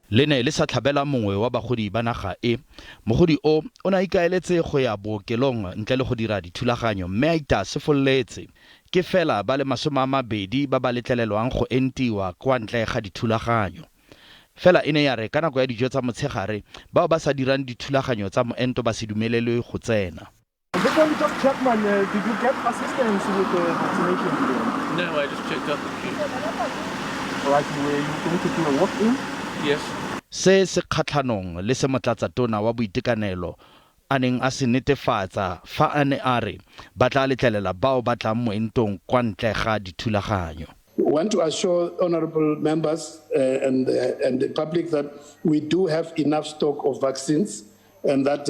Le ne le sa tlhabela mongwe wa bagodi ba naga e. Mogodi o, o ne a ikaeletse go ya bookelong ntle le go dira dithulaganyo mme a itaya sefololetse. Ke fela ba le 20 ba ba letlelelwang go entiwa kwa ntle ga dithulaganyo. Fela e ne ya re ka nako ya dijo tsa motshegare, bao ba sa dirang dithulaganyo tsa moento ba se dumelelwe go tsena. I just want to just check, man. Did you get assistance with the vaccination today? No, I just checked up the queue. All right, were you going to do a walk-in? Yes. Se se kgatlhanong le se motlatsatona wa boitekanelo a neng a se netefatsa fa a ne a re ba tla letlelela bao ba tlang moentong kwa ntle ga dithulaganyo. We want to assure honorable members and the public that we do have enough stock of vaccines and that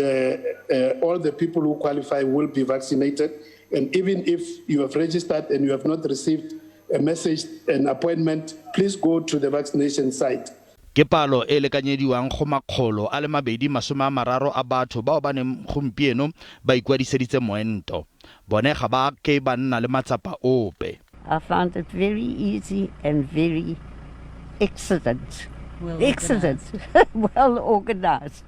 all the people who qualify will be vaccinated. And even if you have registered and you have not received a message, an appointment, please go to the vaccination site. Ke palo e e lekanyediwang go 230 a batho bao ba neng gompieno ba ikwadiseditse moento. Bone ga ba ke ba nna le matsapa ope. I found it very easy and very excellent. Well excellent. Well organized.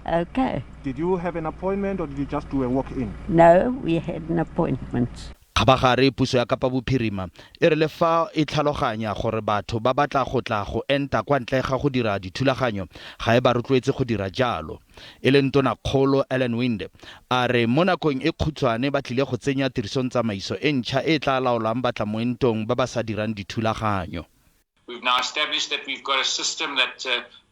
Okay. Did you have an appointment or did you just do a walk-in? No, we had an appointment. Kgabagare puso ya Kapa Bophirima e re le fa e tlhaloganya gore batho ba batla go tla go enta kwa ntle ga go dira dithulaganyo, ga e ba rotloetse go dira jalo. E leng Tonakgolo Alan Winde a re mo nakong e khutshwane ba tlile go tsenya tirisong tsamaiso e ntšha e e tla laolang batlamoentong ba ba sa dirang dithulaganyo. We've now established that we've got a system that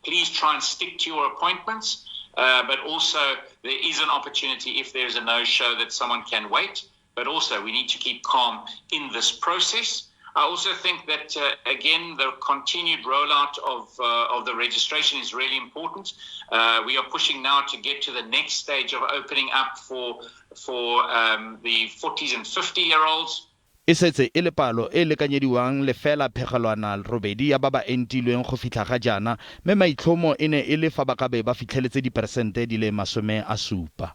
please try and stick to your appointments, but also there is an opportunity if there's a no-show that someone can wait, but also we need to keep calm in this process. I also think that, again, the continued rollout of the registration is really important. We are pushing now to get to the next stage of opening up for the 40s and 50-year-olds. E setse e le palo e e lekanyediwang 0.8 ya ba ba entilweng go fitlha ga jaana, mme maitlhomo e ne e le fa ba ka be ba fitlheletse diperesente di le 70.